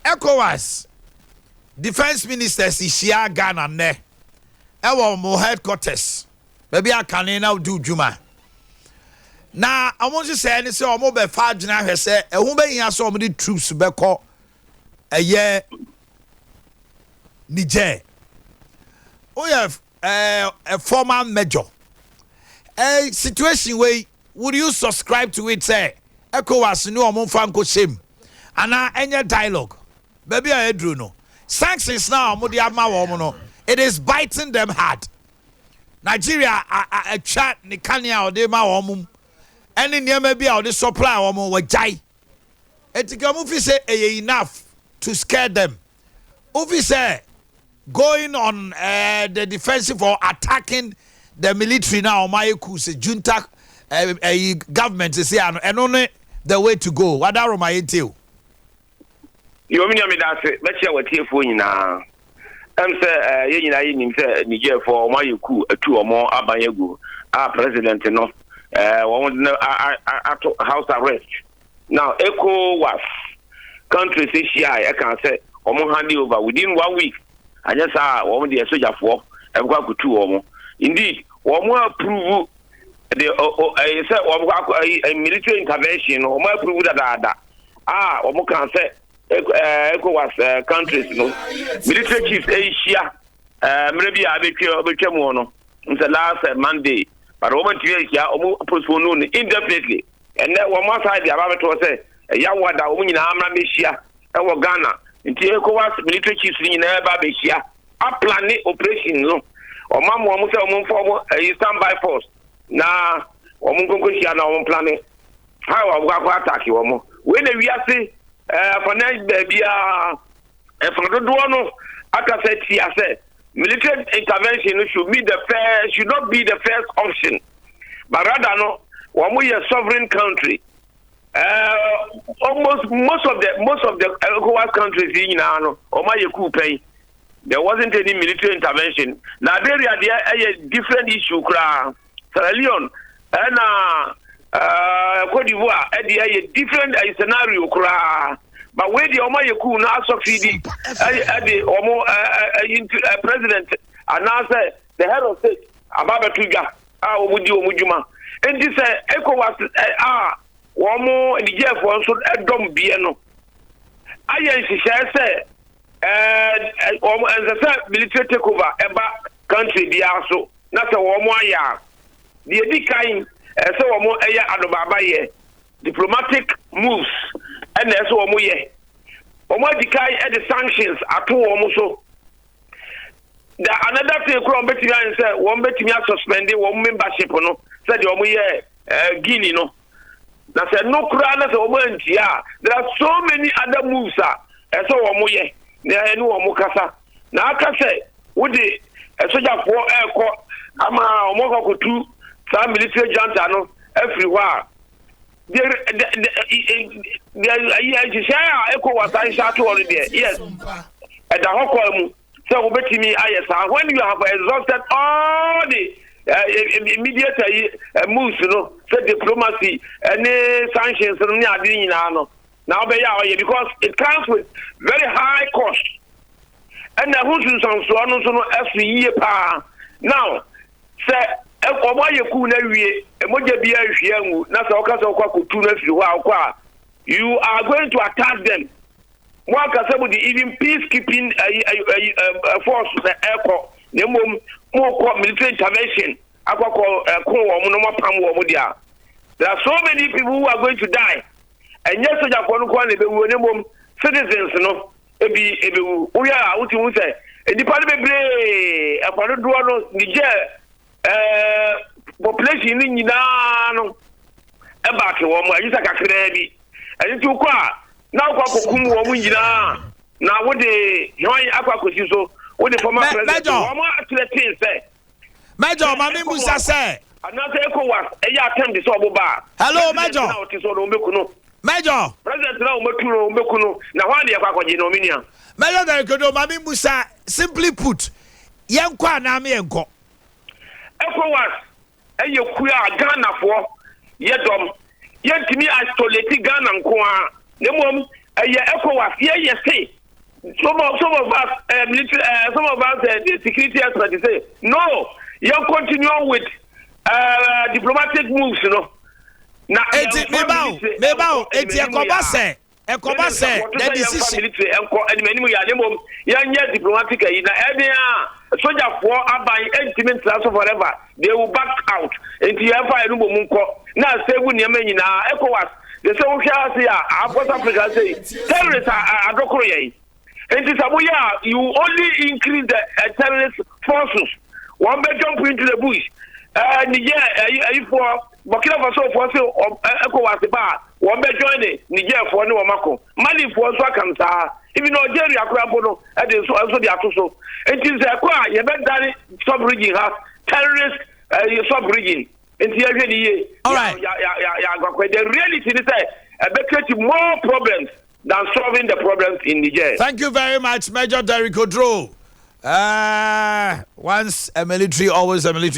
ECOWAS defence ministers hyia Ghana nnɛ ɛwɔ mo headquarters, baabi akane na wodi dwuma, na ɔmo nhyehyɛe ne sɛ ɔmo bɛfa adwene ahwɛ sɛ ɛho bɛhia sɛ ɔmo de troops bɛkɔ ɛyɛ Niger. Woyɛ a former major, situation wei, would you subscribe to it sɛ ECOWAS ne ɔmo nfa nkɔ hyɛm anaa ɛnyɛ dialogue? Baabi a ɛduru no, sanctions na ɔmo de ama wɔn no, it is biting them hard. Nigeria atwa ne kanea a ɔde ma wɔn mu ɛne nneɛma bi a ɔde supply wɔn, wɔgyae. Eti ka mo fi sɛ ɛyɛ enough to scare them? Ofi sɛ going on the defensive or attacking the military na ɔmo ayɛ coup sɛ junta government sɛ ano, ɛno ne the way to go? Wadaroma, yɛ nte o. Yomi ni ɔmi da ase, bɛkyia wɔtiefoɔ nyinaa. Sɛ yɛn nyinaa yɛnim sɛ Nigerfoɔ, ɔmo ayɛ coup atu ɔmo aban agu a president no wɔn no ato house arrest. Now ECOWAS countries ahyia a ɛka sɛ ɔmo hand over within one week, anyɛ saa wɔn deɛ sogyafoɔ ɛbɛkɔ akɔtu wɔn. Indeed, wɔn approve de ɛyɛ sɛ wɔn kɔ akɔ ɛyi military intervention no, wɔn approve dadaada a wɔn kan sɛ ECOWAS countries no military chiefs ahyia mmerɛ bi a abɛtwa mu hɔ no sɛ last Monday, but wɔn ntumi ahyia, wɔn postpone no indefinitely. Ɛnɛ wɔn asa de aba abɛtɔ sɛ ɛyɛ awada wɔn nyinaa amena bɛhyia ɛwɔ Ghana. Nti ECOWAS military chiefs nyinaa ba abɛhyia aplan operation no. Wɔn ama wɔn sɛ wɔn mfa wɔn ɛyi standby force na wɔn nkonko hyia na wɔn plan how wɔn akɔ attack wɔn. Wei na wiase afanan baabi a ɛfa dodoɔ no akasa tia sɛ military intervention no should not be the first option, but rather no, wɔn yɛ sovereign country. Almost most of the ECOWAS countries yi nyinaa no, wɔn ayɛ coup pɛn, there wasn't any military intervention. Liberia deɛ, ɛyɛ different issue koraa. Sierra Leone ɛna Cote d'Ivoire ɛdeɛ, ɛyɛ different scenario koraa. But wei deɛ, wɔn ayɛ coup na asɔfidi ɛde wɔn ɛyi president anaasɛ the head of state aba abɛto dwa a wɔn di wɔn dwuma. Nti sɛ ECOWAS a wɔn Nigerfoɔ nso ɛdɔm bie no ayɛ nhyehyɛe sɛ wɔn ɛnsɛ sɛ military take over ɛba country biara so, na sɛ wɔn ayɛ a, deɛ edi kan ɛsɛ wɔn ɛyɛ adɔbaaba diplomatic moves, ɛna ɛsɛ wɔn yɛ. Wɔn adi kan ɛde sanctions ato wɔn so. The another thing kura wɔn bɛtumi ayɛ sɛ wɔn bɛtumi asuspend wɔn membership no sɛdeɛ wɔn yɛ Guinea no. Na sɛ no koraa na sɛ wɔn antia a, there are so many other moves a ɛsɛ wɔn yɛ na ɛne wɔn kasa. Na aka sɛ wode ɛsogyafoɔ ɛrekɔ ama wɔn akɔ akɔtu saa military junta no afiri hɔ a, deɛ deɛ nhyehyɛe a ɛkɔ wɔ saa nhyɛ ato hɔ no deɛ, yes, ɛda hɔ kɔɔ mu sɛ wobɛtumi ayɛ saa when you have exhausted all the immediate moves no, sɛ diplomacy ɛne sanctions no ne ade nyinaa no na wobɛyɛ a ɔyɛ, because it comes with very high cost, ɛna ɛho nsunsuansoɔ no nso no ɛso yie paa. Now sɛ ɔmo ayɛ coup no awie, mogya bi ahwie angu, na sɛ ɔka sɛ ɔkɔ akɔtu no afiri hɔ a, ɔkɔ a, you are going to attack them. Mo akasa mo de even peacekeeping ayi ayi ayi force na ɛkɔ, na mmom mo kɔ military intervention akɔkɔ ɛko wɔn na mo apam wɔn deɛ, there are so many people who are going to die. Ɛnyɛ sogyafoɔ no kɔ na ebɛwu, na mmom citizens no ebi ebewu. Woyɛ a, wotu hu sɛ nipa no bebree, ɛkwa dodoɔ no, Niger population no nyinaa no ɛbaake wɔn ayi sɛ kakraa bi. Ɛno nti wokɔ a, na wokɔ akɔkum wɔn nyinaa na wode hwan akɔ akɔsi so? Wode former president wɔn athreaten sɛ Major, maame musa sɛ anaasɛ ECOWAS ɛyɛ attempt sɛ ɔbo ba a, hello, Major. Na ɔte sɛ ɔno ɔmbɛku no. Major. President na ɔmɛtu no, ɔmbɛku no, na hwan de ɛkɔ akɔgye no, ɔme nua? Major Darikodo, maame musa, simply put, yɛnkɔ anaa me yɛnkɔ? ECOWAS ɛyɛ kuo a Ghanafoɔ yɛ dɔm, yɛntumi isolate Ghana nko a, na mmom ɛyɛ ECOWAS yɛyɛ se. Some of us military, some of us the security experts say no, yɛn continue with diplomatic moves. Na eti meba o, meba o, eti ɛkɔba sɛ the decision. Military ɛnkɔ anim anim yɛ ane mom yɛnyɛ diplomatic ayi na ɛne a sogyafoɔ aban ɛntumi ntena so forever. They will back out, nti yɛmfa yɛn no bɔ nkɔ na save nneɛma nyinaa. ECOWAS de sɛ wohwɛ ase a, West Africa sɛ terrorist adɔkoro yɛn, nti sɛ moyɛ a, you only increase the terrorist forces. Wɔn bɛ jump into the bush. Niger ayifoɔ, Burkina Faso foɔ sɛ ECOWAS ba a, wɔn bɛ join ne Niger foɔ ne wɔn akɔ. Mali foɔ nso aka saa, even Algeria koraa mpo no ɛde nso de ato so. Nti sɛ ɛkɔ a, yɛbɛdane sub region ha terrorist sub region, nti yɛhwɛ ne yie. Alright. Yɛ the reality ni sɛ ɛbɛ create more problems than solving the problems in Niger. Thank you very much, Major Derek Odro. Once a military, always a military.